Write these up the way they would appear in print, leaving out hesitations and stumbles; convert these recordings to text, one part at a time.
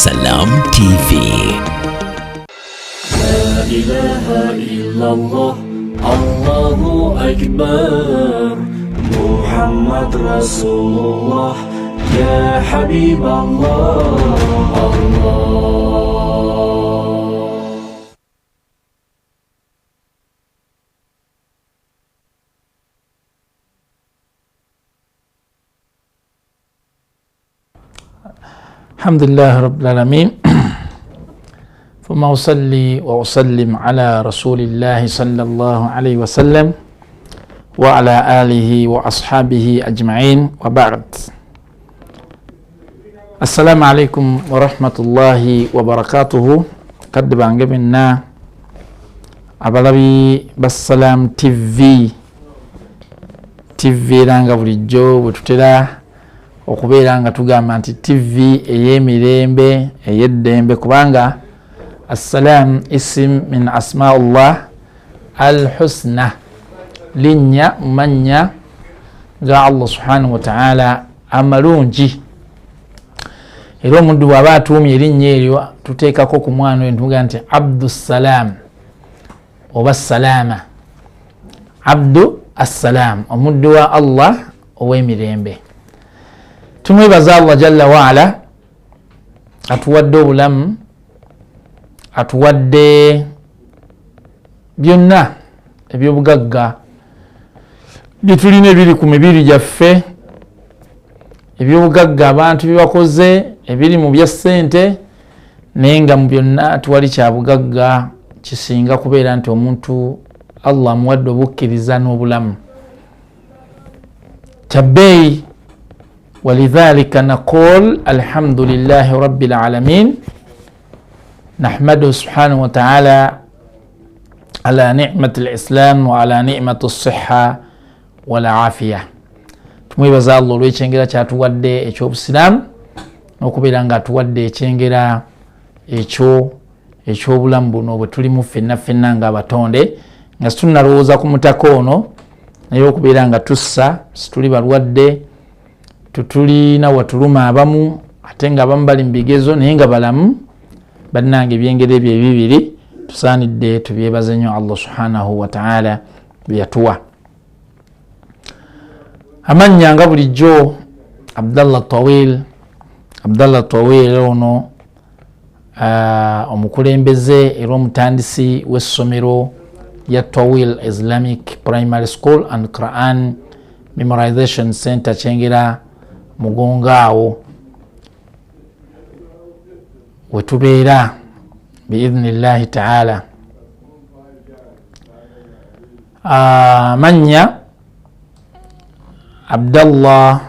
Salam TV. لا إله إلا الله، الله أكبر، محمد رسول الله، يا حبيب الله، الله. الحمد لله رب العالمين، ثم أصلي وأسلم على رسول الله صلى الله عليه وسلم وعلى آله وأصحابه أجمعين، وبعد. السلام عليكم ورحمة الله وبركاته. قد bange benna abalabi ba Salam TV, TV era nga bulijjo bwe tutera okubeera nga tugamba nti TV ey'emirembe, ey'eddembe, kubanga assalam isim min asmaullah alhusna, linnya mu mannya ga Allah subhanahu wa ta'ala amalungi. Era omuddu bw'aba atuumye erinnya eryo, tuteekako ku mwana oyo ntuga nti Abdussalam oba Salama, Abdu Assalam, omuddu wa Allah ow'emirembe. Tumwebaza Allah jalla waala atuwadde obulamu, atuwadde byonna ebyobugagga byetulina ebiri ku mibiri gyaffe, ebyobugagga abantu byebakoze ebiri mu bya ssente, naye nga mu byonna tuwali kyabugagga kisinga kubeera nti omuntu Allah amuwadde obukkiriza n'obulamu kyabbeeyi. ولذلك نقول الحمد لله رب العالمين، نحمده سبحانه وتعالى على نعمة الإسلام وعلى نعمة الصحة والعافية. Tumwebaza Allah olw'ekyengera kyatuwadde eky'obusiraamu n'okubeera nga atuwadde ekyengera ekyo eky'obulamu buno bwe tulimu ffenna ffenna ng'abatonde, nga situnnalowooza ku mutaka ono, naye okubeera nga tussa, situli balwadde, tutulina watuluma abamu, ate nga abamu bali mu bigezo naye nga balamu. Bannange, ebyengera ebyo ebibiri tusaanidde tubyebaze nnyo Allah subhanahu wa ta'ala bye yatuwa. Amannya nga bulijjo Abdallah Tawil. Abdallah Tawil ono omukulembeze era omutandisi w'essomero lya Tawil Islamic Primary School and Quran Memorization Center, Kyengera Mugongo, awo wetubeera biidhnillahi taala. Mannya Abdallah,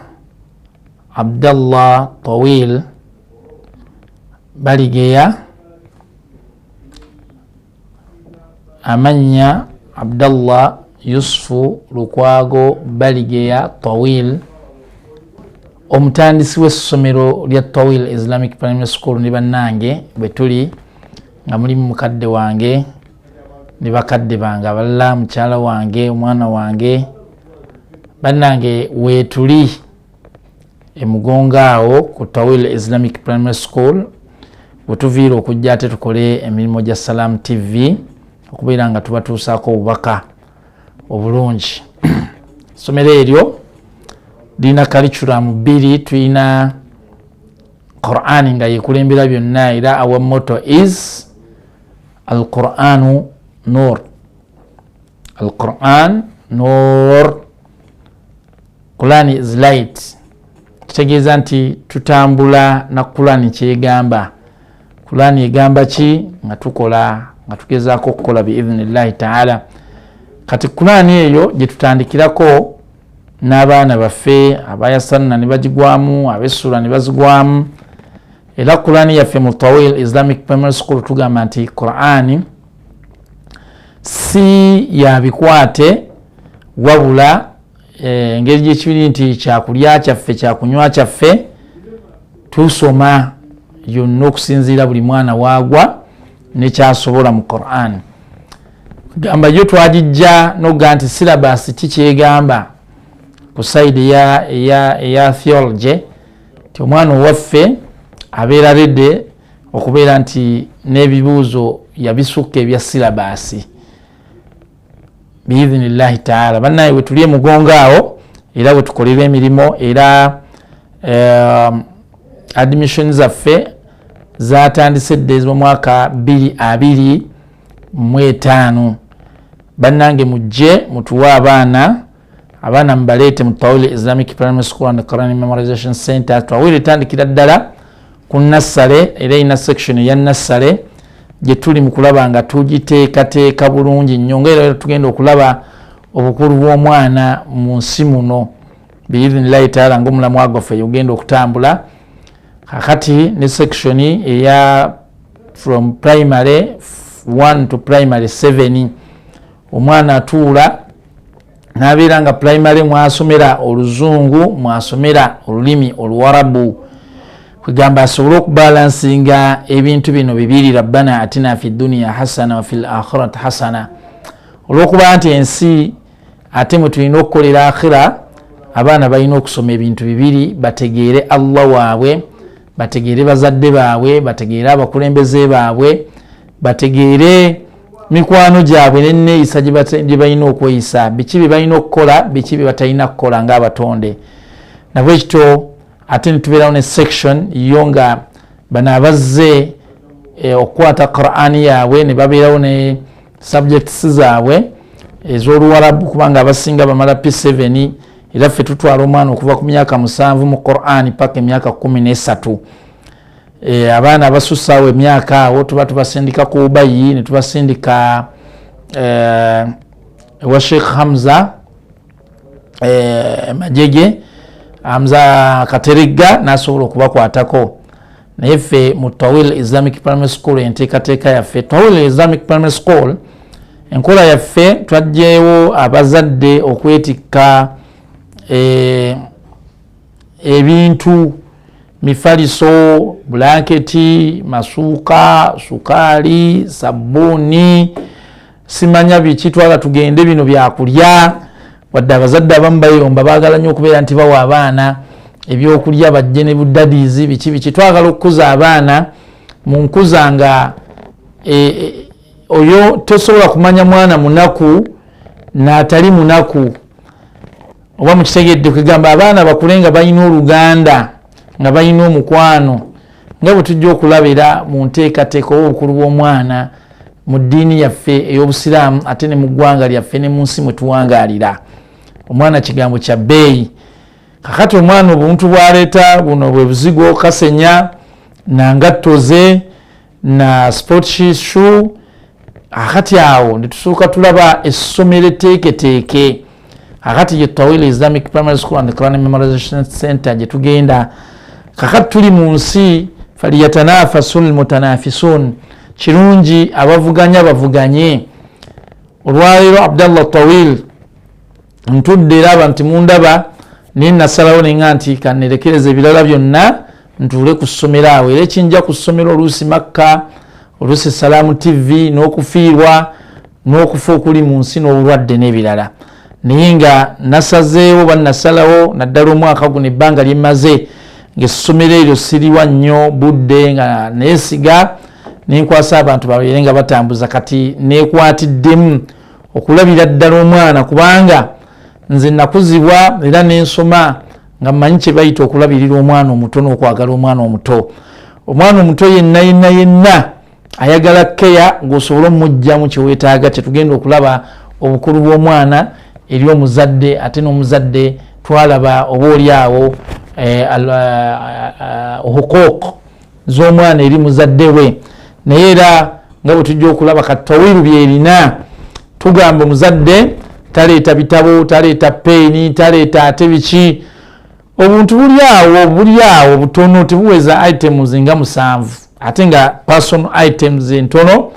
Abdallah Tawil Baligeya. Amannya Abdallah Yusufu Lukwago Baligeya Tawil, omutandisi w'essomero lya Tawil Islamic Primary School. Ne bannange bwe tuli nga mulimu mukadde wange ne bakadde bange abalala, mukyala wange, omwana wange, bannange weetuli emugongo awo ku Tawil Islamic Primary School, wetuviira okujja ate tukole emirimu gya Salam TV okubeera nga tubatuusaako obubaka obulungi. Essomero eryo lirina curriculum bbiri. Tulina Quran nga yekulembera byonna, era our motto is Alquranu nur, Alquran nur, Quran is light. Kitegeeza nti tutambula na Quran kyegamba. Quran egamba ki? Nga tukola, nga tugezaako okukola biidhnillahi taala. Kati Quran eyo gye tutandikirako n'abaana baffe abayasanna ne bagigwamu, ab'essula ne bazigwamu. Era Qurani yaffe mu Tawil Islamic Primary School tugamba nti Qurani si yabikwate, wabula engeri gyekibiri nti kyakulya kyaffe, kyakunywa kyaffe, tusoma yonna okusinziira buli mwana waagwa nekyasobola mu Quran. Gamba yo twagijja noga nti syllabus kikyegamba ku side eya theology, ti omwana owaffe abeera ready. Okubeera nti n'ebibuuzo yabisukka ebya silabasi biidhinillahi taala. Bannaye, we tuli emugongo awo era we tukolera emirimu, era admission zaffe zatandise dda mu mwaka 2025. Bannange, mujje mutuwe abaana, abaana mubaleete mu Tawil Islamic Primary School and Quran Memorization Center. Tawil etandikira ddala ku nursery, era erina section eya nursery gye tuli mu kulaba nga tugiteekateeka bulungi nnyo, nga era tugenda okulaba obukulu bw'omwana mu nsi muno biidhinillahi taala, nga omulamwa gwaffe ogenda okutambula. Kakati ne section eya from primary 1 to primary 7, omwana atuula n'abeera nga primary mwasomera oluzungu, mwasomera olulimi oluwarabu, kwegamba asobole okubalansinga ebintu bino bibiri. Rabbana atina fi duniya hasana wa fi lakhirati hasana. Olwokuba nti ensi ate mwe tulina okukolera akhira, abaana balina okusoma ebintu bibiri: bategeere Allah waabwe, bategeere bazadde baabwe, bategeere abakulembeze baabwe, bategeere mikwano gyabwe neneeyisa gye balina okweyisa, biki bye balina okukola, biki bye batalina kukola ngaabatonde. Nabwekityo ate netubeerawo ne section yo nga bano abazze okukwata Qurani yaabwe, ne babeerawo ne subjects zaabwe ez'oluwarabu, kubanga abasinga bamala P7. Era ffe tutwala omwana okuva ku myaka 7 mu Qurani paka emyaka 13. Abaana abasusaawo emyaka awo tuba tubasindika ku Ubayi, ne tubasindika ewa Sheikh Hamza Majege, Hamza Katerega, nasobola okubakwatako. Naye ffe mu Tawil Islamic Primary School, enteekateeka yaffe, Tawil Islamic Primary School, enkola yaffe, twajjeewo abazadde okwetikka ebintu, mifaliso, bulanketi, masuuka, sukaali, sabbuuni, simanya biki, twala tugende bino byakulya. Wadde abazadde abamu bayomba, baagala nnyo okubeera nti bawa abaana ebyokulya, bajje ne budadizi, biki biki. Twagala okukuza abaana mu nkuza nga oyo tosobola kumanya mwana munaku n'atali munaku, oba mukitegedde? Kwegamba abaana bakule nga balina oluganda, nga balina omukwano, nga bwe tujja okulabira mu nteekateeka oba obukulu bw'omwana mu ddiini yaffe ey'obusiraamu, ate ne mu ggwanga lyaffe ne mu nsi mwe tuwangaalira. Omwana kigambo kya bbeeyi. Kakati omwana obuntu bwaleeta buno bwe buzigo, kasenya nangatto ze na sport shoe. Akati awo netusooka tulaba essomero etteeketeeke. Kakati ye Tawil Islamic Primary School and Quran Memorization Center gye tugenda. Kakati tuli mu nsi, faliyatanafasu lmutanafisun, kirungi abavuganya bavuganye. Olwaleero Abdallah Tawil ntudde era abantu mundaba, naye nasalawo nenga nti kanerekereza ebirala byonna ntuule ku ssomero awo. Era ekinja ku ssomero oluusi Makka, oluusi Salaamu TV, n'okufiirwa n'okufa okuli mu nsi n'obulwadde n'ebirala, naye nga nasazeewo, banasalawo naddala omwaka guno, ebbanga lyemaze ngaessomero eryo siriwa nnyo budde, nga neesiga nenkwasa abantu babeere nga batambuza. Kati nekwatiddemu okulabira ddala omwana, kubanga nze nakuzibwa era nensoma nga mmanyi kye bayita okulabirira omwana omuto n'okwagala omwana omuto. Omwana omuto yenna yenna yenna ayagala keya ng'osobole omugjamu kyeweetaaga. Kyetugenda okulaba obukulu bw'omwana eri omuzadde, ate n'omuzadde twalaba oba oli awo huquuq z'omwana eri muzadde we. Naye era nga bwe tujja okulaba katawiru byerina, tugamba omuzadde taleeta bitabo, taleeta peeni, taleeta ate biki. Obuntu buli awo, buli awo butono, tebuweza items nga 7, ate nga personal items entono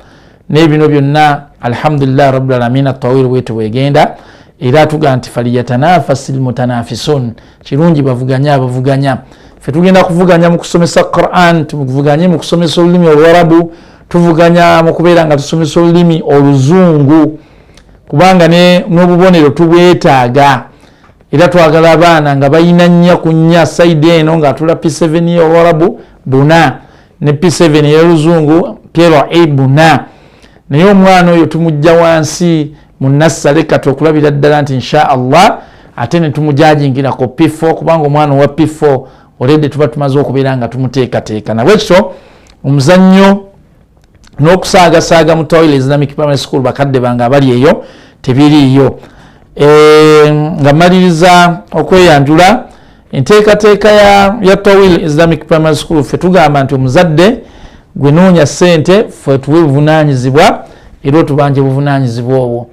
n'ebino byonna. Alhamdulillah rabbil alamin, atawir bwetu bwegenda. Era tugaa nti falyatanafasi lmutanafisun, kirungi bavuganye abavuganya. Fe tugenda kuvuganya mu kusomesa Quran, tuvuganye mu kusomesa olulimi oluwarabu, tuvuganya mu kubeera nga tusomesa olulimi oluzungu, kubanga n'obubonero tubwetaaga. Era twagala abaana nga balina 4 ku 4, side eno ngaatula P7 oluwarabu 4, Ne P7 ey'oluzungu Piero Ibuna. Naye omwana oyo tumujja wansi mu nassale kati okulabira ddala nti insha Allah ate ne tumujajingira ku P4, kubanga omwana owa P4 olwedde tuba tumaze okubeera nga tumuteekateeka. Nabwekityo omuzannyo n'okusaagasaaga mu Tawil Islamic Primary School, bakadde bange abali eyo, tebiriiyo. Nga maliriza okweyanjula, enteekateeka ya Tawil Islamic Primary School, ffe tugamba nti omuzadde gwe noonya ssente, ffe tuwe buvunaanyizibwa era otubanje buvunaanyizibwa obwo.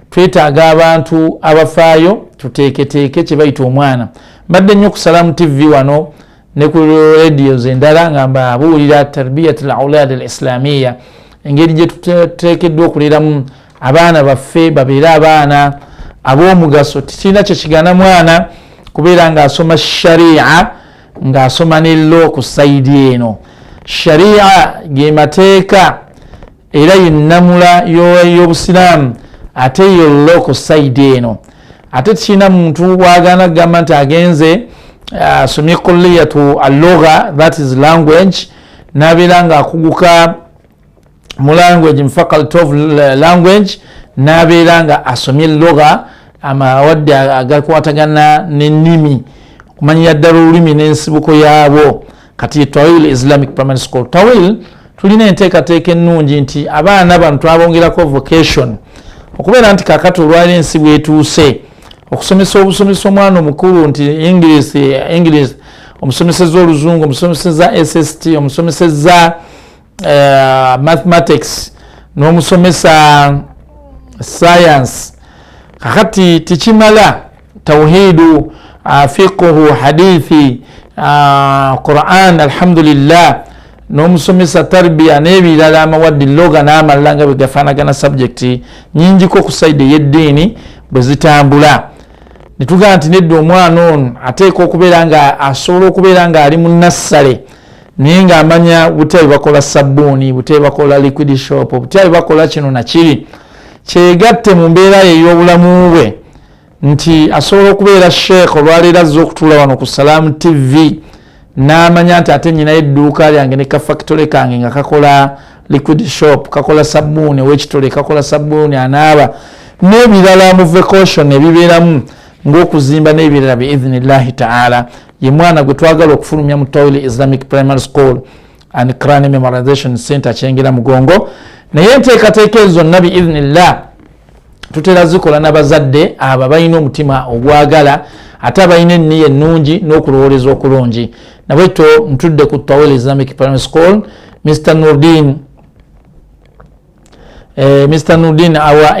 Twetaaga abantu abafaayo, tuteeketeeke kye bayita omwana. Mbadde nnyo ku Salamu TV wano ne ku radios endala nga mbabuulira tarbiyat al aulad al islamiya, engeri gye tuteekeddwa okuleramu abaana baffe babeere abaana ab'omugaso. Tikirina kyekigaana mwana kubeera ng'asoma sharia, ng'asoma ne law ku side eno. Sharia ge mateeka era yennamula y'obusiraamu, ate yo law ku side eno. Ate tikirina muntu wagaana kugamba nti agenze asomye kulliyatu allugha, that is language, nabeera ng'akuguka mu language, mu faculty of language, nabeera nga asomye lugha, amawadde agakwatagana n'ennimi, okumanyira ddala olulimi n'ensibuko yaabwo. Kati Tawil Islamic Primary School, Tawil, tulina enteekateeka ennungi nti abaana bano twabongerako vocation, okubeera nti kakati olwaliro ensi bwetuuse okusomesa obusomesa omwana omukulu nti English, English, omusomeseza oluzungu, omusomeseza SST, omusomeseza mathematics, n'omusomesa science, kakati tikimala. Tauhidu, fiqhu, hadithi, Quran, alhamdulillah, n'omusomesa tarbiya n'ebirala, amawaddi loga n'amalala nga bwegafaanagana, subject nyingiko ku side ey'eddiini bwe zitambula. Netugamba nti nedda, omwana ono ateeka okubeera nga asobola okubeera nga ali mu nassale naye ng'amanya butya bakola sabbuuni, butya bakola liquid soap, butya bakola kino nakiri, kyegatte mu mbeera ye ey'obulamu bwe, nti asobola okubeera sheekh olwaleero azze okutuula wano ku Salaamu TV n'amanya nti ate nyinayo edduuka lyange ne kafactory kange nga kakola liquid soap, kakola sabbuuni ow'ekitole, kakola sabbuuni anaaba n'ebirala mu vocation ebibeeramu ng'okuzimba n'ebirala, biidhinillahi taala. Ye mwana gwe twagala okufulumya mu Tawil Islamic Primary School and Quran Memorization Center, Kyengera Mugongo. Naye enteekateeka ezo zonna, biidhinillah, tutera zikola n'abazadde abo abalina omutima ogwagala ate abalina enniya ennungi n'okulowoleza okulungi. Nabwetyo ntudde ku Tawil Islamic Primary School. Mr Nurdin, Mr Nurdin, awa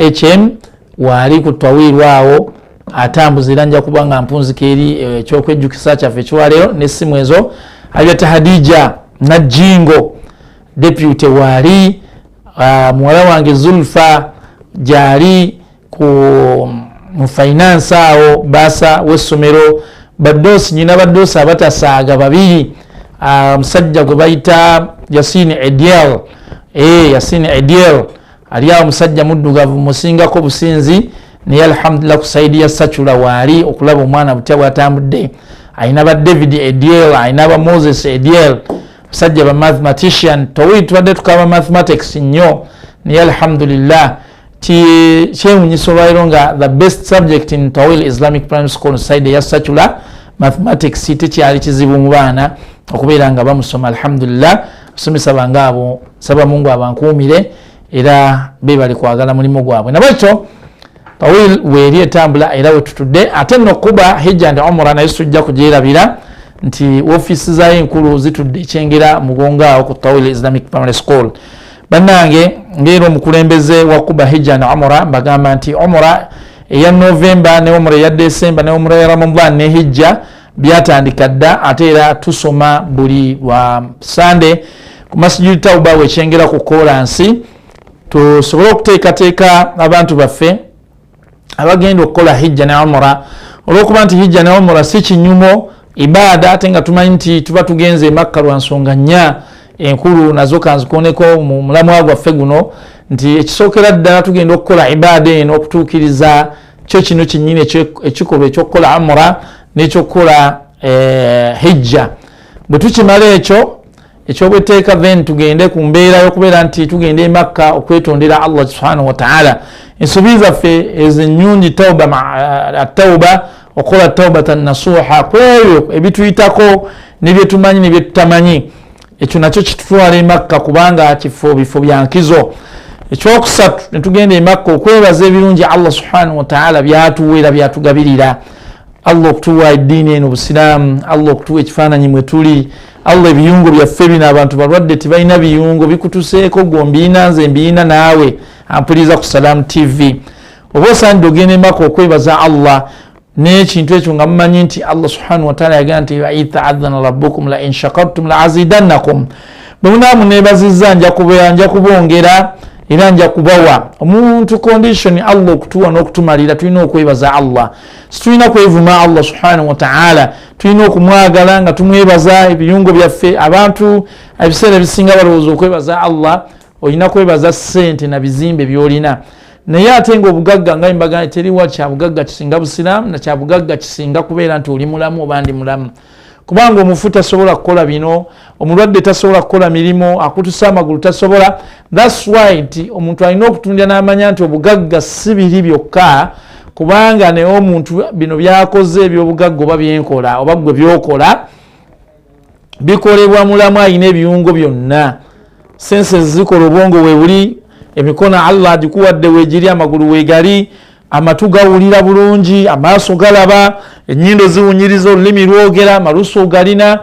waali ku Tawil awo atambuza, era nja kuba nga mpunzika eri ekyokwejjukisa kyaffe ekiwaleero n'essimu ezo. Hajat Hadija Najjingo, deputy, waali. Muwala wange Zulfa gyali ku mu finance awo, bursar w'essomero. Badoosi, nyina badoosi abatasaaga babiri, omusajja gwe bayita Yasin Ediel, Yasin Ediel ali awo, musajja muddugavu musingako businzi, naye alhamdulillah ku side ya sacula waali okulaba omwana butya bwatambudde. Ayina ba David Ediel, ayina ba Moses Ediel, musajja ba mathematician. Towi tubadde tukaba mathematics nnyo, naye alhamdulillah kyewunyisa olwaliro nga the best subject in Tawil Islamic Primary School, side eya sacula, mathematics tekyali kizibu mu baana okubeera nga bamusoma. Alhamdulillah, basomesa bange abo, saba Mungu abankuumire era bebali kwagala mulimu gwabwe. Nabwekyo Tawil weeri etambula era wetutudde. Ate nno kuba hijja and umra naye sujja kugyerabira nti ofiisi zayo enkulu zitudde Ekyengera Mugongo awo ku Tawil Islamic Primary School. Bannange, ngaera omukulembeze wa kuba hijja and umra, mbagamba nti umra eya Novemba ne umra eya Desemba ne umra ya Ramadan ne hijja byatandika dda. Ate era tusoma buli lwa Sande ku Masjidi Tauba wekyengera ku kolansi, tusobole okuteekateeka abantu baffe abagenda okukola hijja ne umra, olwokuba nti hijja ne umra si kinyumo, ibaada, ate nga tumanyi nti tuba tugenze emakka lwa nsonga nnya enkulu. Nazo kanzikoneko mu mulamwa gwaffe guno nti ekisookera ddala tugenda okukola ibaada eno okutuukiriza kyo kino kyennyini ekikolwa ekyokukola umra n'ekyokukola hijja. Bwe tukimala ekyo, Ekyobweteeka, then tugende ku mbeera y'okubeera nti tugenda emakka okwetondera Allah subhanahu wataala ensobi zaffe ezo ennyungi, tauba, okukola taubatan nasuha kwebyo ebituyitako nebyetumanyi nebyetutamanyi. Ekyo nakyo kitutwala emakka kubanga kifo bifo byankizo. Ekyokusatu, netugenda emakka okwebaza ebirungi Allah subhanahu wataala byatuwa era byatugabirira. Allah okutuwa eddiini eno obusiraamu, Allah okutuwa ekifaananyi mwe tuli, Allah ebiyungo byaffe bino. Abantu balwadde, tebalina biyungo, bikutuseeko gwe mbiina, nze mbiina, naawe ampuliriza ku Salaamu TV. Oba osaanidde ogenda emaka okwebaza Allah n'ekintu ekyo, nga mumanyi nti Allah subhanahu wataala yagamba nti waidh taadhana rabbukum la in shakartum la azidannakum, bwe munaba muneebazizza nja kubongera era nja kubawa. Omuntu condition Allah okutuwa n'okutumalira, tulina okwebaza Allah, situlina kwevuma Allah subhanahu wataala. Tulina okumwagala nga tumwebaza ebiyungo byaffe. Abantu ebiseera ebisinga balowooza okwebaza Allah olina kwebaza sente na bizimbe byolina, naye ate nga obugagga, nga mbaga, teriwa kyabugagga kisinga busiraamu, nakyabugagga kisinga kubeera nti oli mulamu oba ndi mulamu, kubanga omufu tasobola kukola bino, omulwadde tasobola kukola mirimu, akutusa amagulu tasobola. Thats why nti omuntu alina okutundya n'amanya nti obugagga si biri byokka, kubanga naye omuntu bino byakoze ebyobugagga oba byenkola oba gwe byokola bikolebwa mulamu, alina ebiyungo byonna, senses zikola, obwongo webuli, emikono Allah agikuwadde wegiri, amagulu wegali, amatu gawulira bulungi, amaaso galaba, enyindo ziwunyiriza, olulimi lwogera, amalusu galina.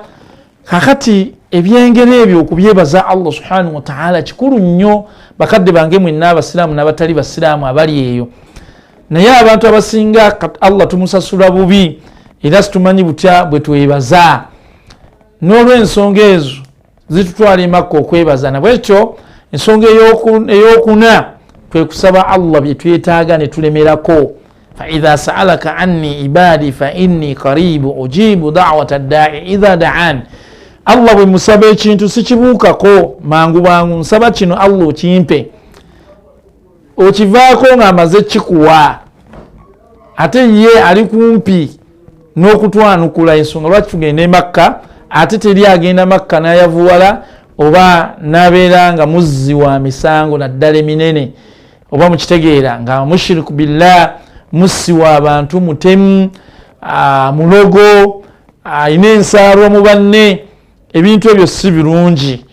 Kakati ebyengera ebyo okubyebaza Allah subhanahu wataala kikulu nnyo. Bakadde bange mwenna abasiraamu n'abatali basiraamu abali eyo, naye abantu abasinga Allah tumusasula bubi era situmanyi butya bwe twebaza. N'olwensonga ezo zitutwala emakka okwebaza. Nabwekyo ensonga eyokuna kwe kusaba Allah bye twetaaga ne tulemerako. Faidha saalaka anni ibadi fa inni qaribu ujibu dawata ddai idha daan. Allah bwe musaba ekintu sikibuukako mangu bwangu. Nsaba kino, Allah okimpe, okivaako nga amaze kikuwa, ate ye ali kumpi n'okutwanukula. Ensonga lwaki tugenda emakka, ate teri agenda Makka n'ayavuwala oba n'abeera nga muzzi wa misango naddala eminene, oba mukitegeera, nga mushiriku billah, mussi wa bantu, mutemu, mulogo, ayina ensaalwa mu banne. Ebintu ebyo si birungi.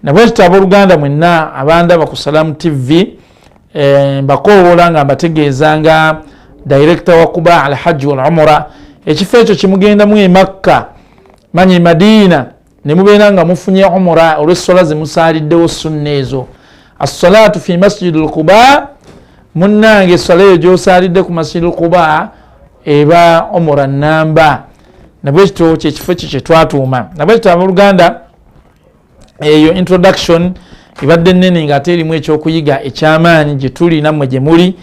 Nabwekito abooluganda mwenna abandaba ku Salamu TV, mbakowoola nga mbategeeza nga director wa Kuba Alhaji wal Umura, ekifo ekyo kimugendamu emakka manya emadiina nemubeera nga mufunye umura olwessola zemusaliddewo sunna ezo, assalatu fi masjidi lquba. Munnange, essola eyo gyosalidde ku masjidi lquba eba umura namba. Nabwekito kyekifo ekyo kyetwatuuma. Nabwekito abooluganda, eyo introduction ebadde nene nga ate erimu ekyokuyiga ekyamaanyi gye tuli nammwe gye muli.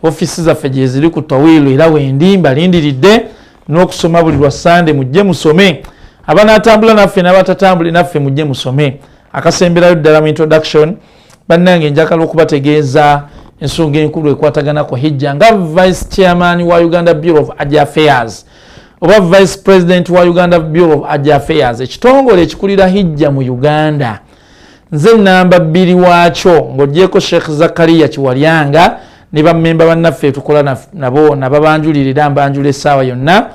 Ofiisi zaffe gyeziri ku Tawilu, era wendi mbalindiridde n'okusoma buli lwa Sande. Mujje musome, abanatambula naffe n'abatatambule naffe, mujje musome. Akasemberayo ddala mu introduction, bannange, njagala okubategeeza ensonga enkulu ekwatagana ku hijja. Nga vice chairman wa Uganda Bureau of Hajj Affairs oba vice president wa Uganda Bureau of Hajj Affairs, ekitongole ekikulira hijja mu Uganda, nze namba 2 waakyo ng'ogyeko Sheikh Zakariya Kiwalyanga ne bammemba bannaffe tukola nabo, nababanjulira era mbanjula essaawa yonna.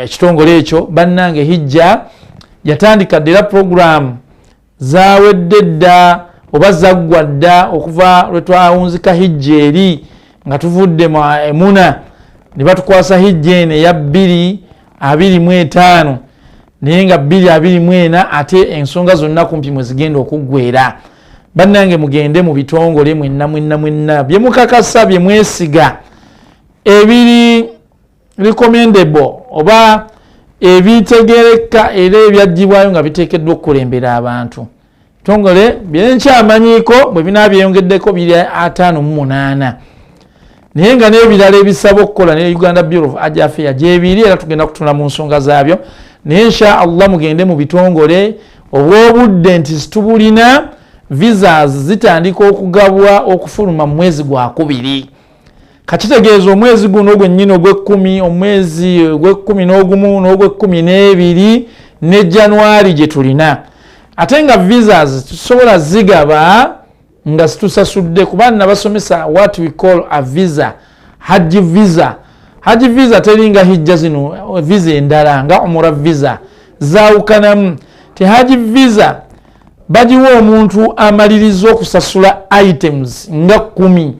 Ekitongole ekyo, bannange, hijja yatandika dda era program zawedde dda oba zaggwa dda okuva lwe twawunzika hijja eri nga tuvudde mu emuna ne batukwasa hijja eno eya 2025, naye nga 2024 ate ensonga zonna kumpi mwe zigenda okuggwera. Bannange, mugende mu bitongole mwenna mwenna mwenna byemukakasa, byemwesiga, ebiri recommendable oba ebitegereka era ebyagibwayo nga biteekeddwa okukulembera abantu. Bitongole byenkyamanyiiko bwe binaba byeyongeddeko biri 58, naye nga n'ebirala ebisaba okukola ne Uganda Bureau of Hajj Affairs gyebiri, era tugenda kutuna mu nsonga zaabyo. Naye insha Allah mugende mu bitongole obw'obudde nti situbulina. Visas zitandika okugabwa okufuluma mu mwezi gwakubiri, kakitegeeza omwezi guno gwennyini ogwekumi, omwezi ogwekumi n'ogumu n'ogwekumi n'ebiri ne Januari gye tulina. Ate nga visas tusobola zigaba nga situsasudde, kuba nabasomesa what we call a visa, hajji visa. Hajji visa teringa hijja zino visa endala nga umura visa zawukanamu. Ti hajji visa bagiwa omuntu amaliriza okusasula items nga 10.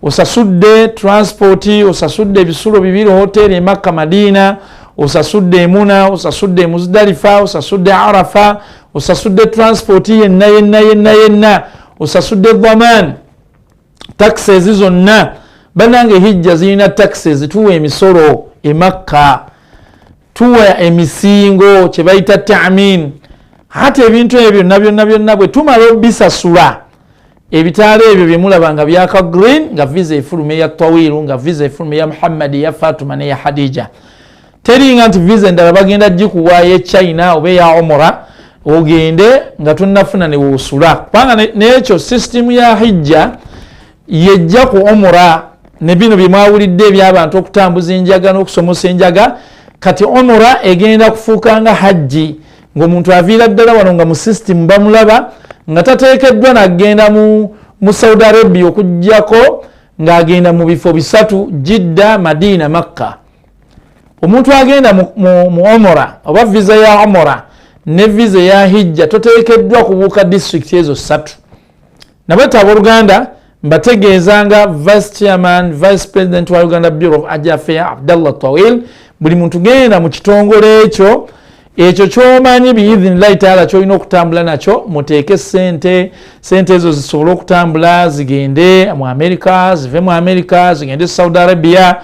Osasudde transport, osasudde ebisulo 2 hotel e Makka Madina, osasudde Muna, osasudde Muzdalifa, osasudde Arafa, osasudde transport yenna yenna yenna yenna, osasudde dhaman, taxes zonna. Bannange hijja zirina taxes, tuwa emisolo e Makka, tuwa emisingo kye bayita ta'min. Hata ebintu ebyo byonna byonna byonna bwe tumala obisasula, ebitaala ebyo bye mulaba nga byaka green, nga visa efuluma eya Tawiru, nga visa efuluma eya Muhammad, eya Fatuma n'eya Hadija. Teringa nti visa endala bagenda gikuwaayo e China oba eya Umra ogende nga tonnafuna ne woosula, kubanga n'ekyo system ya hijja yejja ku Umra ne bino bye mwawulidde eby'abantu okutambuza enjaga n'okusomosa enjaga. Kati Umra egenda kufuuka nga hajji, ng'omuntu aviira ddala wano nga mu system bamulaba nga tateekeddwa nagenda mu Saudi Arabia okuggyako ng'agenda mu bifo 3, Jidda, Madina, Makka. Omuntu agenda mu Umra oba visa ya Umra ne visa ya hijja toteekeddwa kubuuka district ezo 3. Nabweta abooluganda mbategeeza nga vice chairman, vice president wa Uganda Bureau of Hajj Affairs Abdallah Tawil, buli muntu genda mu kitongole ekyo ekyo kyomanyi biidhinillahi taala kyolina okutambula nakyo, muteeke sente, sente ezo zisobole okutambula zigende mu America, zive mu America zigende Saudi Arabia.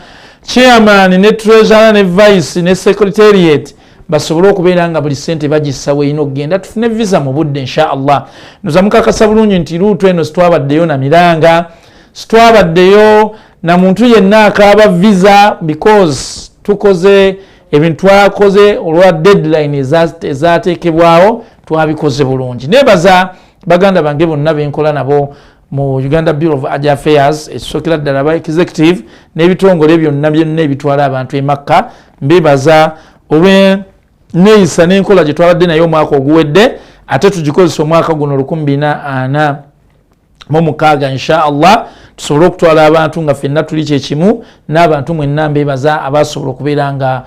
Chairman ne treasurer ne vice ne secretariat basobole okubeera nga buli sente bagissa weerina okugenda, tufune visa mu budde insha Allah. Noza mukakasa bulungi nti luutu eno sitwabaddeyo na miranga, sitwabaddeyo na muntu yenna akaaba visa, because tukoze ebintu twakoze olwa deadline ezateekebwawo, twabikoze bulungi. Nebaza baganda bange bonna benkola nabo mu Uganda Bureau of Hajj Affairs, ekisookera ddala ba executive n'ebitongole byonna byonna ebitwala abantu e Makka. Mbebaza olw'enneeyisa n'enkola gye twabadde naye omwaka oguwedde, ate tugikozesa omwaka guno 2046 insha Allah, tusobole okutwala abantu nga ffenna tuli kyekimu. N'abantu mwenna mbebaza abasobola okubeera nga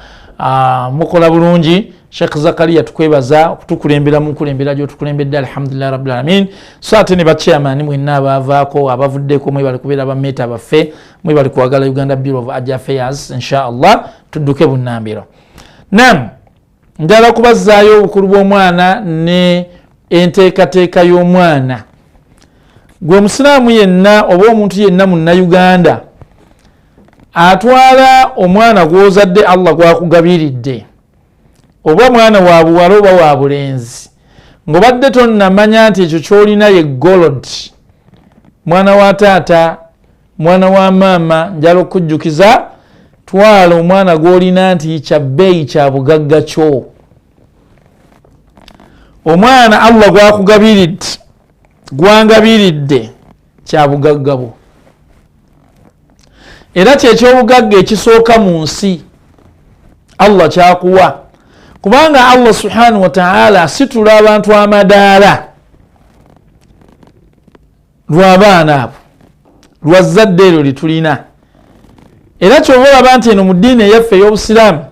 mukola bulungi. Sheikh Zakaria tukwebaza okutukulembera mu nkulembera gy'otukulembedde, alhamdulillahi rabbil alamin. So ate ne bachairman mwenna abavaako abavuddeko, mwebali kubeera bammeeta baffe, mwebali kwagala Uganda Bureau of Hajj Affairs. Insha Allah tudduke bunnambiro. Nam njala kubazzaayo obukulu bw'omwana ne enteekateeka y'omwana. Gwe omusiraamu yenna oba omuntu yenna munnayuganda atwala omwana gw'ozadde Allah gwakugabiridde, oba mwana wa buwala oba wa bulenzi, ng'obadde tonnamanya nti ekyo ky'olina ye gold, mwana wa taata, mwana wa maama, njala okujjukiza, twala omwana gw'olina nti kya bbeeyi, kya bugagga kyo. Omwana Allah gwakugabiridde, gwangabiridde, kya bugagga bwo, era kyekyobugagga ekisooka mu nsi Allah kyakuwa, kubanga Allah subhanahu wa ta'ala asitula abantu amadaala lw'abaana abo, lwa zzadde eryo litulina. Era kyova olaba nti eno mu ddiini eyaffe ey'obusiraamu,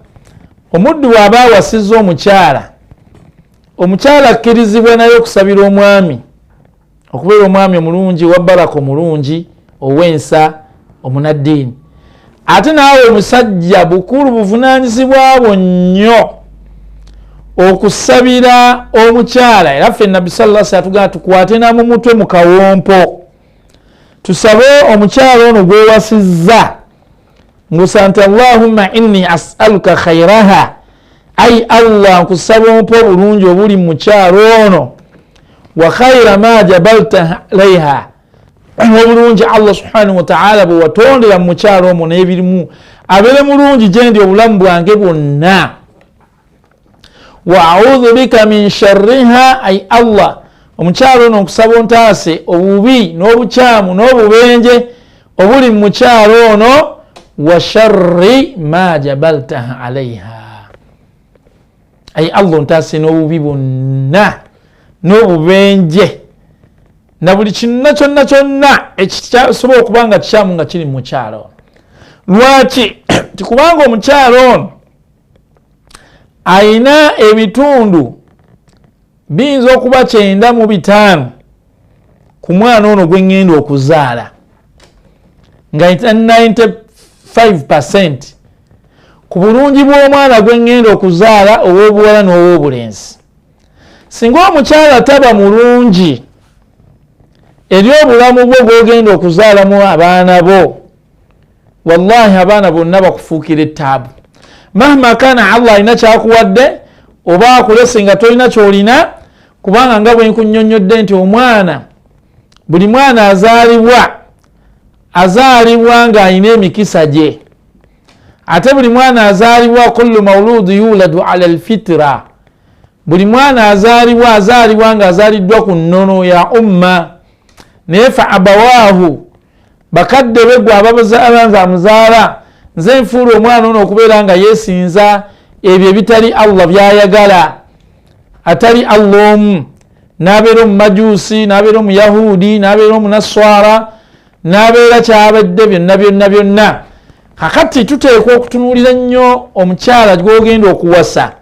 omuddu bw'aba awasizza omukyala, omukyala akkirizibwa naye okusabira omwami okubeera omwami omulungi, owa baraka omulungi, ow'ensa, omunaddiini. Ate naawe omusajja bukulu buvunaanyizibwa bwo nnyo okusabira omukyala. Era ffe Nabbi sallallahu alaihi wasallam atugamba tukwate na mu mutwe mu kawompo, tusabe omukyala ono gw'owasizza, ng'osaba nti Allahumma inni as'aluka khairaha, ai Allah nkusaba ompe obulungi obuli mu mukyala ono, wa khaira ma jabalta alaiha, obulungi Allah subhanahu wa ta'ala bwe watondera mu mukyala omwo n'ebirimu, abeere mulungi gye ndi obulamu bwange bwonna. Wa a'udhu bika min sharriha, ai Allah omukyala ono nkusaba ontaase obubi n'obukyamu n'obubenje obuli mu mukyala ono, wa sharri ma jabaltaha alaiha, ai Allah ontaase n'obubi bwonna n'obubenje na buli kinna kyonna kyonna ekisobola okuba nga kikyamu nga kiri mu mukyala ono. Lwaki? Tikubanga omukyala ono ayina ebitundu biyinza okuba 95 ku mwana ono gwe ŋŋenda okuzaala, nga 95% ku bulungi bw'omwana gwe ŋŋenda okuzaala ow'obuwala n'ow'obulenzi. Singa omukyala taba mulungi eri obulamu bwo bw'ogenda okuzaalamu abaana bo, wallahi abaana bonna bakufuukira ettaabu. Mahma kana Allah alina kyakuwadde oba akulese nga tolina kyolina, kubanga nga bwe nkunnyonnyodde nti omwana, buli mwana azaalibwa ng'alina emikisa gye, ate buli mwana azaalibwa kullu mauludu yuladu ala alfitra, buli mwana azaalibwa ng'azaaliddwa ku nnono ya umma. Naye fa abawaahu, bakadde be gwe ababanza amuzaala, nze nfuula omwana ono okubeera nga yeesinza ebyo ebitali Allah byayagala, atali Allah omu, n'abeera omumajuusi, n'abeera omuyahudi, n'abeera omunaswara, n'abeera kyabadde byonna byonna byonna. Kakati tuteekwa okutunuulira nnyo omukyala gw'ogenda okuwasa,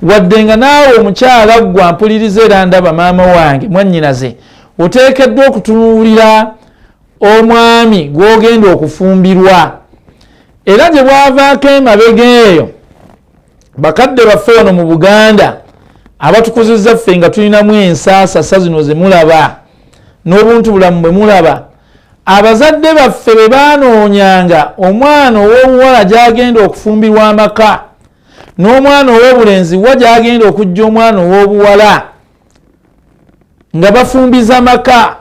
wadde nga naawe omukyala ggwe ampuliriza era ndaba maama wange mwannyinaze, oteekeddwa okutunuulira omwami gw'ogenda okufumbirwa. Era gye bwavaako emabega eyo, bakadde baffe wano mu Buganda abatukuzizza ffe nga tulinamu ensaasasa zino ze mulaba n'obuntu bulamu bwe mulaba, abazadde baffe bwe baanoonyanga omwana ow'obuwala gy'agenda okufumbirwa amaka n'omwana ow'obulenzi wa gy'agenda okujja omwana ow'obuwala, nga bafumbiza maka.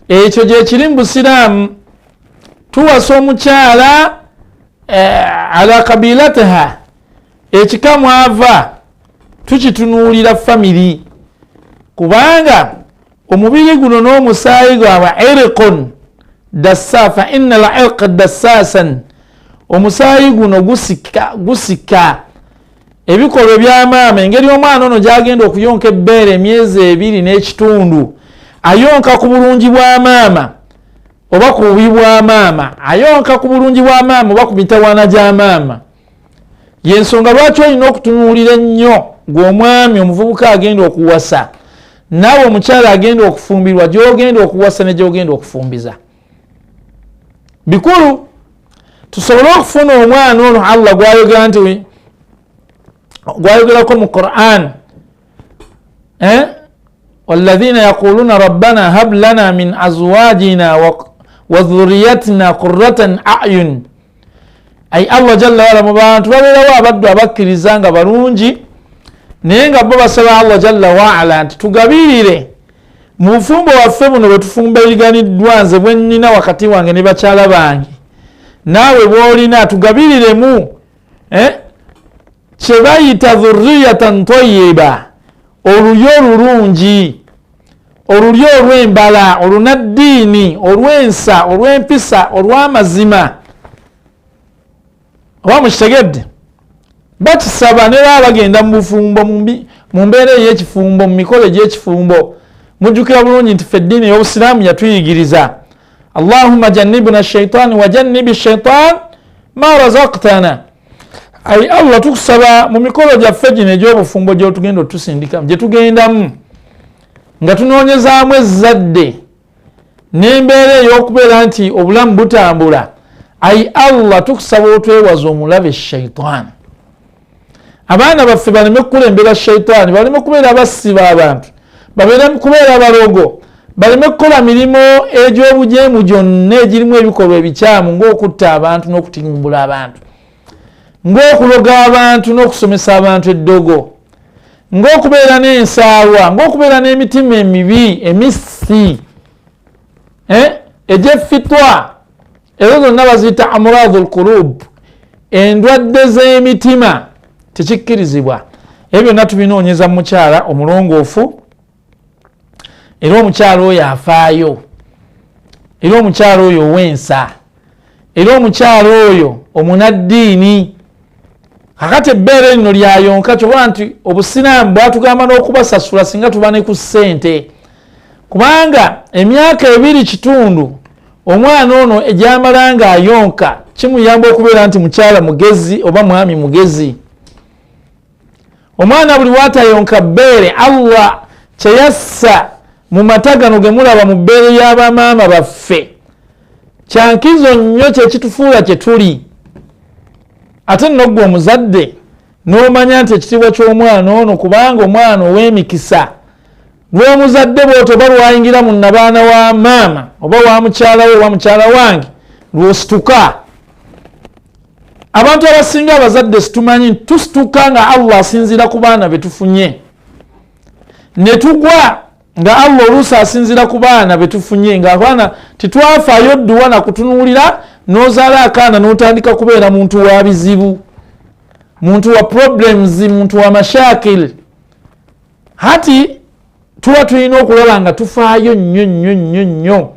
Ekyo gye kiri mu Busiraamu. Tuwasa omukyala ala kabilatiha, ekika mwava tukitunuulira famiri, kubanga omubiri guno n'omusaayi gwabwe irqun dassa, fa inna al-irqa dassasan, omusaayi guno gusika ebikolwa ebyamaama. Engeri omwana ono gy'agenda okuyonka ebbeere emyezi 2 n'ekitundu, ayonka ku bulungi bwa maama oba ku bubi bwa maama, ayonka ku bulungi bwa maama oba ku mitawaana gya maama. Yensonga lwaki olina okutunuulira ennyo gw'omwami omuvubuka agenda okuwasa, naawe omukyala agenda okufumbirwa, gy'ogenda okuwasa ne gy'ogenda okufumbiza. Bikulu tusobole okufuna omwana ono Allah gw'ayogera nti gwayogerako mu Qur'an, walladhina yaquluna rabbana hab lana min azwajina wa dhurriyyatina qurratan a'yun. Ay Allah jalla wala, mu bantu babeerawo abaddu abakkiriza nga balungi, naye nga bo basaba Allah jalla waala nti tugabirire mu bufumbo waffe buno bwe tufumbiriganiddwa, nze bwe nnina wakati wange ne bakyala bange, naawe bw'olina, tugabiriremu kye bayita dhurriyatan tayyiba, olulyo olulungi, olulyo olw'embala, olunaddiini, olw'ensa, olw'empisa, olw'amazima. Oba mukitegedde? Bakisaba ne baba bagenda mu bufumbo, mu mbeera ey'ekifumbo, mu mikolo egy'ekifumbo. Mujjukira bulungi nti ffe eddiini ey'obusiraamu yatuyigiriza Allahumma jannibna shaitani wa jannibi shaitan ma razaqtana. Ayi Allah, tukusaba mu mikolo gyaffe gino egy'obufumbo gy'otugenda otusindikamu, gye tugendamu nga tunoonyezaamu ezzadde n'embeera ey'okubeera nti obulamu butambula, ayi Allah tukusaba otwewaza omulabe shaitaani. Abaana baffe baleme kukulembera shaitaani, baleme kubeera basiba abantu, babeere kubeera balogo, baleme kukola mirimu egy'obujeemu gyonna egirimu ebikolwa ebikyamu ng'okutta abantu n'okutimbula abantu, ng'okuloga abantu n'okusomesa abantu eddogo, ng'okubeera n'ensaalwa, ng'okubeera n'emitima emibi emissi egy'effitwa. Ezo zonna baziyita amradul qulub, endwadde z'emitima. Tekikkirizibwa. Ebyo byonna tubinoonyeza mu mukyala omulongoofu, era omukyala oyo afaayo, era omukyala oyo ow'ensa, era omukyala oyo omunaddiini. Kakati ebbeere lino lyayonka, kyobola nti obusiraamu bwatugamba n'okubasasula singa tuba ne ku ssente, kubanga emyaka 2.5 omwana ono egyamala nga ayonka kimuyamba okubeera nti mukyala mugezi oba mwami mugezi. Omwana buli w'atayonka bbeere, Allah kyeyassa mu mata gano ge mulaba mu bbeere y'abamaama baffe kyankizo nnyo, kyekitufuula kye tuli. Ate nno ggwe omuzadde n'omanya nti ekitiibwa ky'omwana ono, kubanga omwana ow'emikisa lw'omuzadde bw'otyo oba lwayingira mu nnabaana wa maama oba wa mukyala we oba mukyala wange lw'osituka. Abantu abasinga abazadde situmanyi tusituka nga Allah asinziira ku baana be tufunye, ne tugwa nga Allah oluusi asinziira ku baana be tufunye, nga abaana titwafaayo dduwa na kutunuulira, n'ozaala akaana n'otandika kubeera muntu wa bizibu, muntu wa problems, muntu wa mashakil. Hati tuba tulina okulaba nga tufaayo nnyo nnyo nnyo nnyo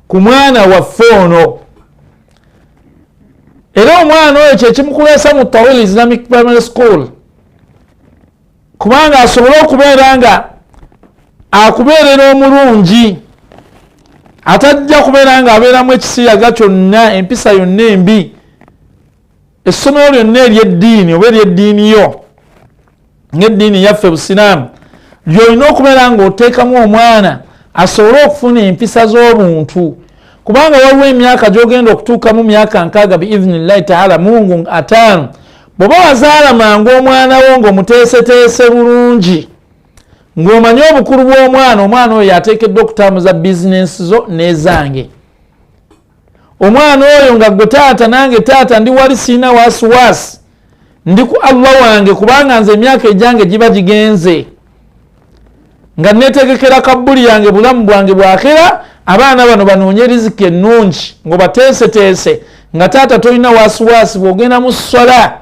ku mwana waffe ono. Era omwana oyo kyekimukuleesa mu Tawil Islamic Primary School, kubanga asobole okubeera nga akubeerera omulungi, atajja kubeera nga abeeramu ekisiyaga kyonna, empisa yonna embi. Essomero lyonna ery'eddiini oba ery'eddiini yo ng'eddiini yaffe Busiraamu, lyolina okubeera ng'oteekamu omwana asobole okufuna empisa z'obuntu, kubanga waliwo emyaka gy'ogenda okutuukamu, myaka 60 biidhinillahi taala, mungu 50, bw'oba wazaala mangu omwana wo ng'omuteeseteese bulungi, ng'omanye obukulu bw'omwana, omwana oyo yateekeddwa okutambuza bizinensi zo n'ezange. Omwana oyo nga gwe taata nange taata ndi wali siina wasiwasi, ndi ku Allah wange, kubanga nze emyaka egyange giba gigenze nga netegekera kabbuli yange, bulamu bwange bwakhera. Abaana bano banoonye riziki ennungi ng'obateeseteese, nga taata tolina wasiwasi. Bw'ogenda mu sswala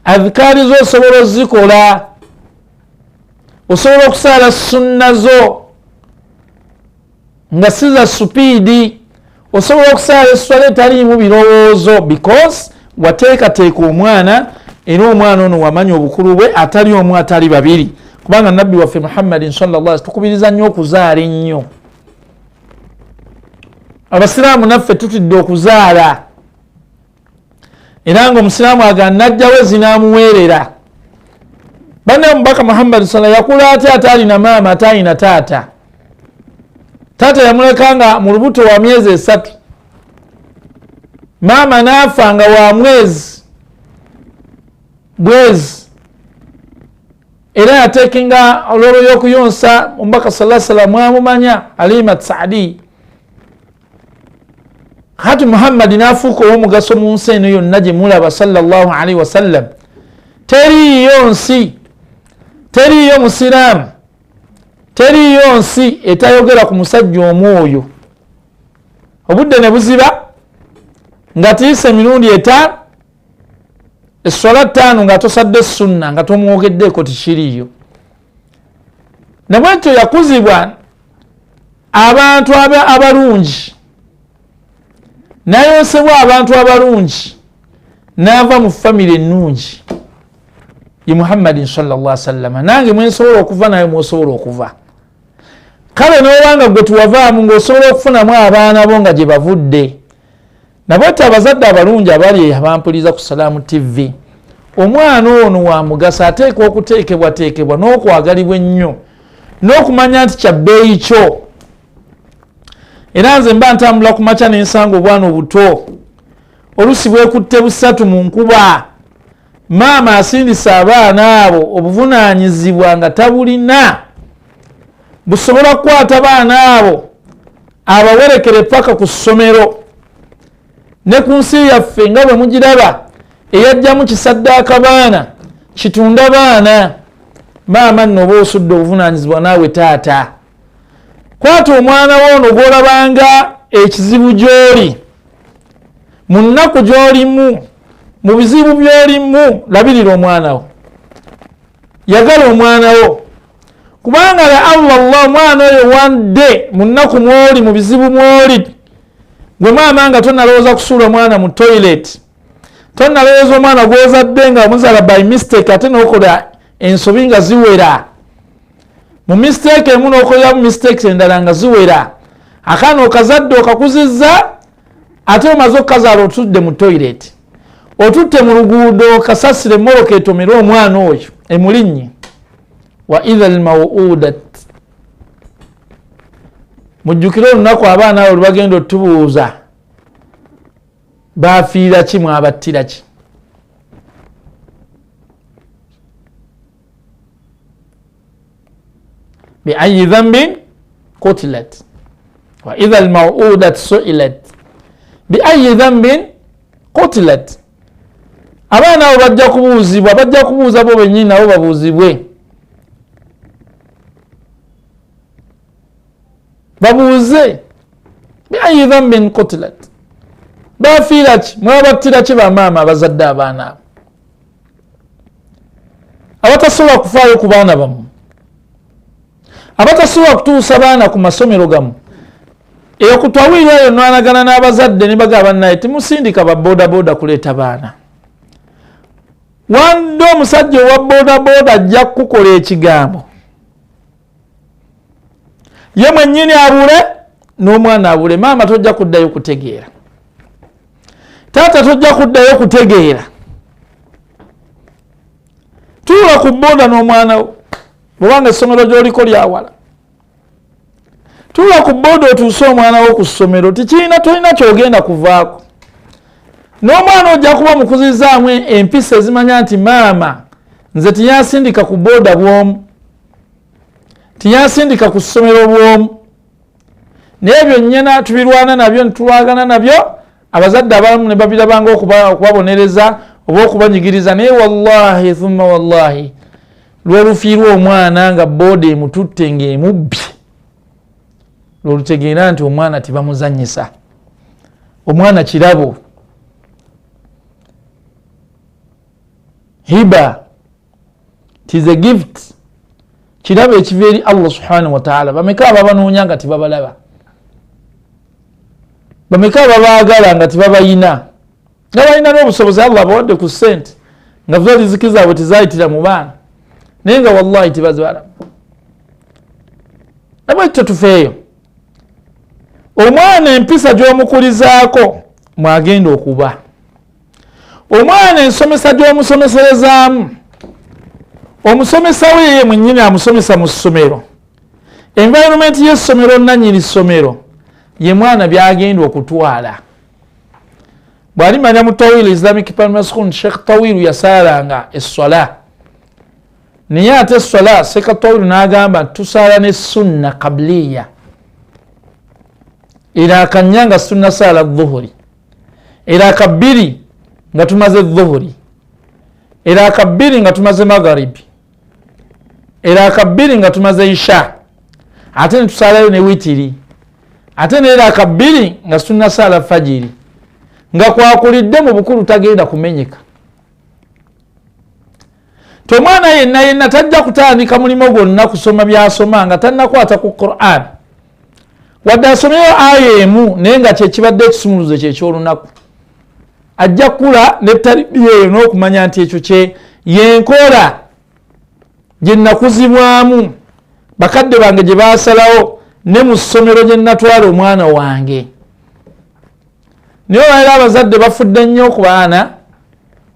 adhikaari zo osobola ozikola, osobola okusaala sunna zo nga si za supiidi, osobola okusaala esswala etaliimu birowoozo, because wateekateeka omwana, era omwana ono wamanya obukulu bwe, atali omu atali babiri, kubanga nabbi waffe Muhammadin sallallahu alaihi tukubiriza nnyo okuzaala ennyo. Abasiraamu naffe tutidde okuzaala, era nga omusiraamu agamba najjawo zinaamuweerera. Banne omubaka Muhammadi sala yakula atya ataalina maama, ataalina taata? Taata yamuleka nga mu lubuto wa myezi 3, maama n'afa nga wa mwezi bwezi, era yateekinga olwolwo y'okuyonsa omubaka sallallahu alaihi wasallam mwamumanya Halima Saadi. Hati Muhammadi n'afuuka ow'omugaso mu nsi eno yonna gye mulaba sallallahu alaihi wasallam. Teriiyo nsi, teriiyo musiraamu, teriiyo nsi etayogera ku musajja omu oyo. Obudde ne buziba nga tiisa emirundi 5, esswala 5 nga tosadde sunna nga tomwogeddeeko, tikiriiyo. Nabwetyo yakuzibwa abantu abalungi, nayonsebwa abantu abalungi, n'ava mu famire ennungi ye Muhammadin sallallahu alaihi wasallam. Nange mwensobola okuva naye mwosobola okuva. Kale n'obanga gwe tuwavaamu ng'osobola okufunamu abaana bo nga gye bavudde. Nabwetyo abazadde abalungi abali abampuliza ku Salaamu TV, omwana ono wa mugaso, ateekwa okuteekebwateekebwa n'okwagalibwa ennyo n'okumanya nti kya bbeeyi kyo. Era nze mba ntambula ku makya ne nsanga obwana obuto olusi bwekutte busatu mu nkuba, maama asindisa abaana abo obuvunaanyizibwa nga tabulina busobola kukwata baana abo abawerekere paka ku ssomero. Ne ku nsi yaffe nga bwe mugiraba eyajjamu kisaddaaka baana, kitunda baana, maama nno oba osudde obuvunaanyizibwa naawe taata. Kwata omwana wo ono gw'olabanga ekizibu gy'oli, mu nnaku gy'olimu, mu bizibu by'olimu, labirira omwana wo, yagala omwana wo, kubanga la Allah Allah omwana oyo one day mu nnaku mw'oli, mu bizibu mw'oli, gwe maama nga tonalowooza kusuula omwana mu toilet, Tonalowooza omwana gwozadde nga omuzaala by mistake, ate nokola ensobi nga ziwera mu mistake emu, nokoleramu mistakes endala nga ziwera. Akaana okazadde, okakuzizza, ate omaze okukazaala otudde mu toilet, otutte mu luguudo, kasasire emmotoka etomere omwana oyo emulinnye. Wa idha almawudat, mujjukire olunaku abaana abo lwebagenda otubuuza bafiira ki, mwabattira ki. Biayi dhambin kutilat, wa idha almawudat suilat biayi dhambin kutilat. Abaana abo bajja kubuuzibwa, bajja kubuuza bo benyini, nabo babuuzibwe, babuuze biayi dhambin kutilat, bafiira ki, mwabattira ki bamaama abazadde abaana abo abatasobola kufaayo ku baana bammwe, abatasobola kutuusa baana ku masomero gamu. Eyo ku Tawiri eyo nwanagana n'abazadde ne bagamba, naye temusindika ba bodaboda kuleeta baana. Wandde omusajja owa bodaboda ajja kukukola ekigambo, ye mwennyini abule n'omwana abule. Maama tojja kuddayo kutegeera, taata tojja kuddayo kutegeera. Tuula ku boda n'omwana wo, bwobanga essomero gy'oliko lyawala, tuula ku boda otuuse omwana wo ku ssomero. Tikirina, tolina kyogenda kuvaako n'omwana, ojja kuba mukuzizaamu empisa ezimanya nti maama nze tiyansindika ku boda bwomu, tiyansindika ku ssomero bwomu. Naye ebyo nnyina tubirwana nabyo, ntulwagana nabyo. Abazadde abamu ne babirabanga okubabonereza oba okubanyigiriza, naye wallahi thumma wallahi, lwolufiirwa omwana nga booda emututte ng'emubbye, lwolutegeera nti omwana tebamuzanyisa, omwana kirabo, hiba tis a gift, kirabo ekiva eri Allah subhanahu wataala. Bameka ababanoonya nga tebabalaba? Bameka ababaagala nga tebabayina, nga balina n'obusobozi, Allah abawadde ku ssente, nga zo riziki zaabwe tezayitira mu baana, naye nga wallahi tebazibalaba? Nabwekityo tufeeyo. Omwana empisa gy'omukulizaako mwagenda okuba omwana, ensomesa gy'omusomeserezaamu, omusomesa we ye mwennyini amusomesa mu ssomero, environment y'essomero, nanyini ssomero ye mwana byagenda okutwala. Bw'alimanya mu Tawil Islamic Primary School, Sheikh Tawilu yasaalanga esswala, naye ate esswala Sheikh Tawilu n'agamba tusaala ne sunna kabliya era akanya nga sunna saala dhuhuri, era akabbiri nga tumaze dhuhuri, era akabbiri nga tumaze magharibi, era akabbiri nga tumaze isha, ate netusaalayo ne witiri, ate neera akabbiri nga sunnasaala fajiri. Nga kwakulidde mu bukulu tagenda kumenyeka. Ti omwana yenna yenna tajja kutandika mulimu gwonna kusoma byasoma nga tannakwata ku Quran, wadde asomeyo aya emu, naye nga kyekibadde ekisumuluzo kyekyolunaku. Ajja kukula netaribiya eyo n'okumanya nti ekyo kye yenkola gye nakuzibwamu, bakadde bange gye basalawo, ne mu ssomero gye natwala omwana wange. Naye olwaliro abazadde bafudde nnyo ku baana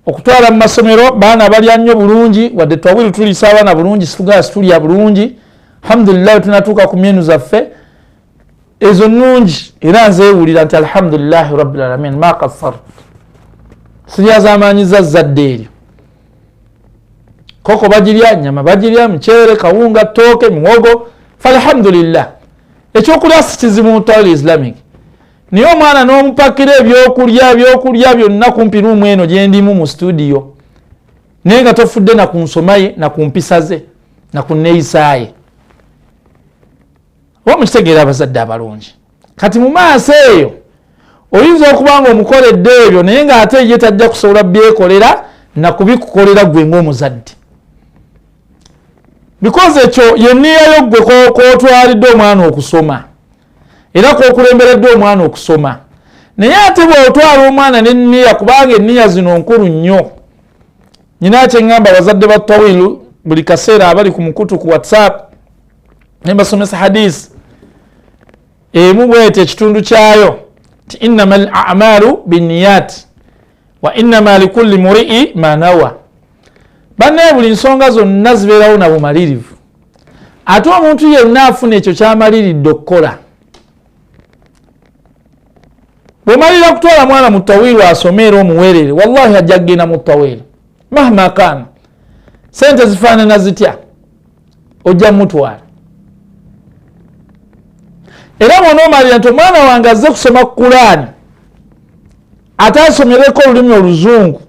okutwala mu masomero. Baana balya nnyo bulungi, wadde twawiri tuliisa abaana bulungi, situgala situlya bulungi, alhamdulillah tunatuuka ku myenu zaffe ezo nnungi, era nzeewulira nti alhamdulillahi rabbil alamin, ma kassar, siryazamanyiza zadde eryo. Koko bagirya, nyama bagirya, muceere, kawunga, tooke, muwogo, falhamdulillah, ekyokulya si kizibu mu Tawil Islamic. Naye omwana n'omupakira ebyokulya, ebyokulya byonna kumpi ruumu eno gyendimu mu studio, naye nga tofudde na ku nsoma ye, na ku mpisa ze, na ku neeyisaaye. Oba mukitegeera abazadde abalungi? Kati mu maaso eyo oyinza okuba nga omukoledde ebyo, naye ng'ate ye tajja kusobola byekolera nakubikukolera gwe ng'omuzadde, because ekyo yenniyayo gwe kwotwalidde omwana okusoma, era kwokulemberedde omwana okusoma. Naye ate bw'otwala omwana n'enniya, kubanga enniya zino nkulu nnyo. Nyina kyeŋŋamba abazadde ba tawilu buli kaseera abali ku mukutu ku WhatsApp ne mbasomesa hadisi emu bwete ekitundu kyayo ti innama al amalu binniyat wa innama likulli murii ma nawa. Bannaye buli nsonga zonna zibeerawo na bumalirivu, ate omuntu yenna afuna ekyo kyamaliridde okukola. Bw'omalira kutwala mwana mu tawilu asome era omuweerere, wallahi ajja kugenda mu tawilu mahma kaana, sente zifaanana zitya ojja mutwala. Era bw'onoomalira nti omwana wange azze kusoma Kulaani ate asomereko olulimi oluzungu,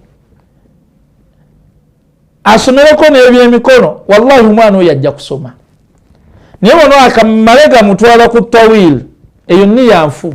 asomereko n'ebyemikono, wallahi omwana oyo ajja kusoma. Naye bw'ono akamale gamutwala ku tawil, eyo nniya nfu.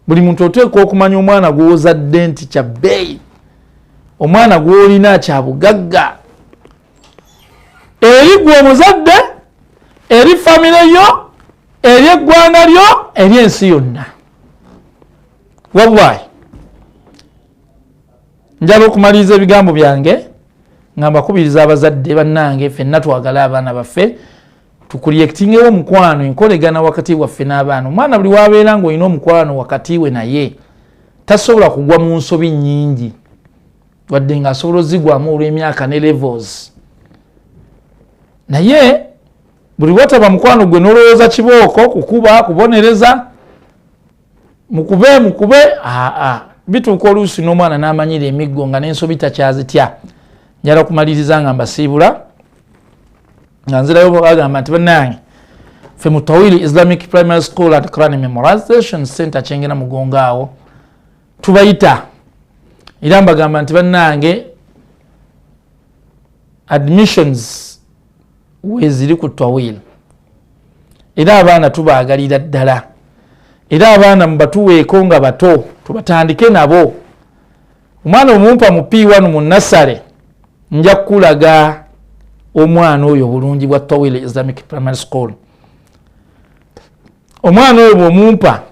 Buli muntu oteekwa okumanya omwana gw'ozadde nti kya bbeeyi, omwana gw'olina kya bugagga eri gwe omuzadde, eri famire yo, eri eggwanga lyo, eri ensi yonna. Wallahi njala okumaliriza ebigambo byange nga mbakubiriza abazadde bannange, ffenna twagale abaana baffe, tucreatingewo omukwano, enkolegana wakati waffe n'abaana. Omwana buli wabeera ng'olina omukwano wakati we naye, tasobola kugwa mu nsobi nnyingi, wadde ng'asobola ozigwamu olw'emyaka ne levels. Naye buli wataba mukwano gwe n'olowooza kibooko, kukuba, kubonereza, mukube mukube, aa bituuka oluusi n'omwana n'amanyira emiggo nga n'ensobi takyazitya. Njala kumaliriza nga mbasiibula nga nzirayo bagamba nti bannange, ffe mu Tawili Islamic Primary School at Quran Memorization Center Kyengera Mugongo awo tubayita, era mbagamba nti bannange, admissions weziri ku Tawil, era abaana tubaagalira ddala, era abaana mubatuweeko nga bato, tubatandike nabo. Omwana omumpa mu P1 mu nursery, nja kukulaga omwana oyo bulungi bwa Tawil Islamic Primary School. Omwana oyo bwomumpa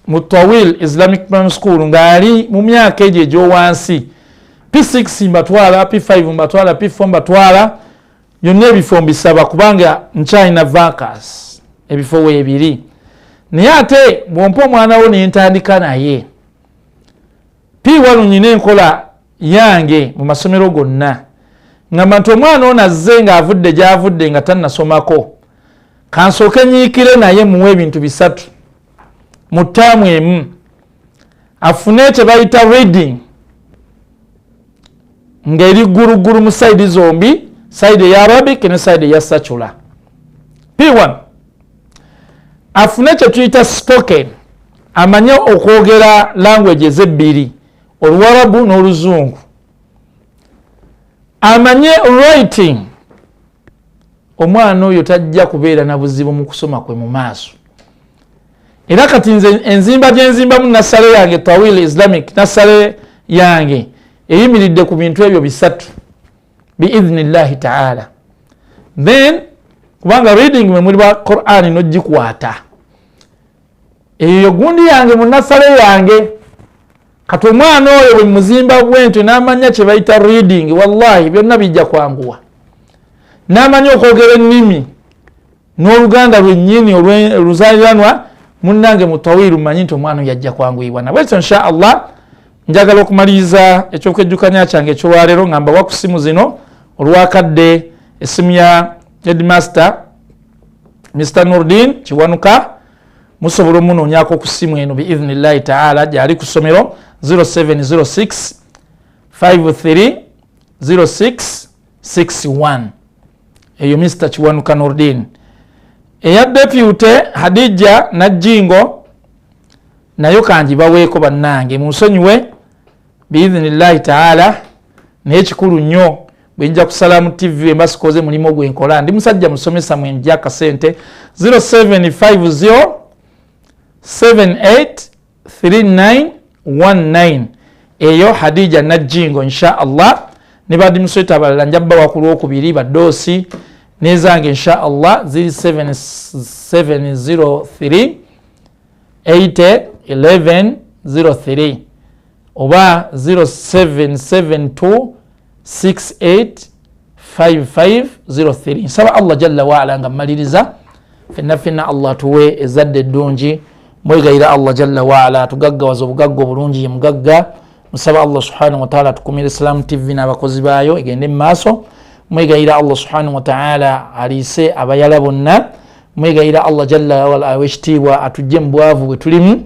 mu Tawil Islamic Primary School ng'ali mu myaka egyo egyowansi, P6 mbatwala, P5 mbatwala, P4 mbatwala, byonna ebifo mbisaba kubanga nkyalina vacancy, ebifo weebiri. Naye ate bwompa omwana wo nentandika naye P1, nyina enkola yange mu masomero gonna ngamba nti omwana ono azze ng'avudde gy'avudde nga tannasomako, kansooke nyiikire naye muwe ebintu bisatu mu ttaamu emu. Afune kye bayita reading ng'eri gguluggulu mu side zombi, side eya Arabic ne side eya secular, P1. Afune kye tuyita spoken, amanye okwogera language ezebbiri, Oluwarabu n'Oluzungu. Amanye writing. Omwana oyo tajja kubeera na buzibu mu kusoma kwe mu maaso. Era kati nze enzimba gyenzimbamu nursery yange, Tawil Islamic nursery yange, eyimiridde ku bintu ebyo bisatu biidhnillahi taala. Then kubanga reading mwe muli ba Quran nogikwata, eyo gundi yange mu nursery yange. Kati omwana oyo bwe muzimba bwentyo n'amanya kye bayita reading, wallahi byonna bijja kwanguwa. N'amanya okwogera ennimi n'Oluganda lwennyini oluzaliranwa, munnange mu Tawiru mmanyi nti omwana oyo ajja kwanguyibwa. Nabwekyo insha Allah njagala okumaliriza ekyokwejjukanya kyange ekyolwaleero nga mbawa ku simu zino olwakadde. Essimu ya headmaster Mr Nurdin Kiwanuka, musobola omunoonyako ku simu eno biidhnillahi taala, gyali ku ssomero, 0706 53 06 61. Eyo Mr Kiwanuka Nurdin. Eya deputy Hadija Najjingo nayo kangibaweeko bannange, munsonyiwe biidhnillahi taala, naye kikulu nnyo bwenja kusala mu TV emba sikoze mulimu gwenkola, ndi musajja musomesa mwenja akasente. 0750 783919, eyo Hadija Najjingo. Insha Allah ne badimusweta abalala nja bbawa ku Lwokubiri badoosi nezange insha Allah ziri 7703 80 11 03 oba 0772 685503. Nsaba Allah jalla waala nga mmaliriza, fenna fenna Allah tuwe ezadde eddungi. Mwegayira Allah jalla waala tugaggawaza obugagga obulungi, ye mugagga. Musaba Allah subhanahu wataala tukumira Islam TV n'abakozi baayo egende mu maaso. Mwegayira Allah subhanahu wataala aliise abayala bonna. Mwegayira Allah jalla waala awekitiibwa atujje mu bwavu bwe tulimu.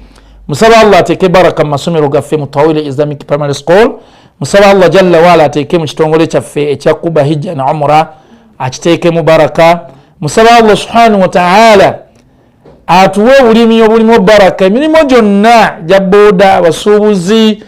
Musaba Allah ateeke baraka mu masomero gaffe mu Tawili Islamic Primary School. Musaba Allah jalla waala ateeke mu kitongole kyaffe ekya Kuba Hijja na Umra, akiteekemu baraka. Musaba Allah subhanahu wataala atuwe obulimi obulimu baraka, emirimu gyonna gya booda, abasuubuzi,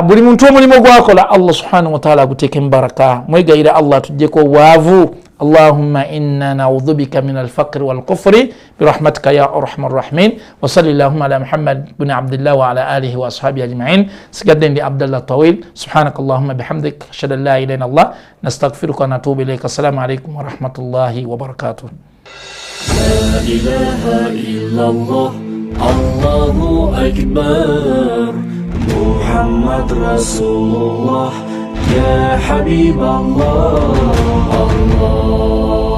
buli muntu omulimu gwakola Allah subhanahu wataala aguteekemu baraka. Mwegayira Allah atugjeko obwavu. Allahumma inna na'udzubika minal faqri wal kufri birahmatika ya arhamar rahimin. Wa sallallahu ala Muhammad bin Abdullah wa ala alihi wa ashabihi ajma'in. Sigadde ndi Abdallah Tawil. Subhanakallahumma bihamdik ashhadu an la ilaha illallah nastaghfiruka wa natubu ilaik. Assalamu alaikum warahmatullahi wabarakatuh. La ilaha illallah, Allahu akbar, Muhammad Rasulullah, ya Habib Allah, Allah.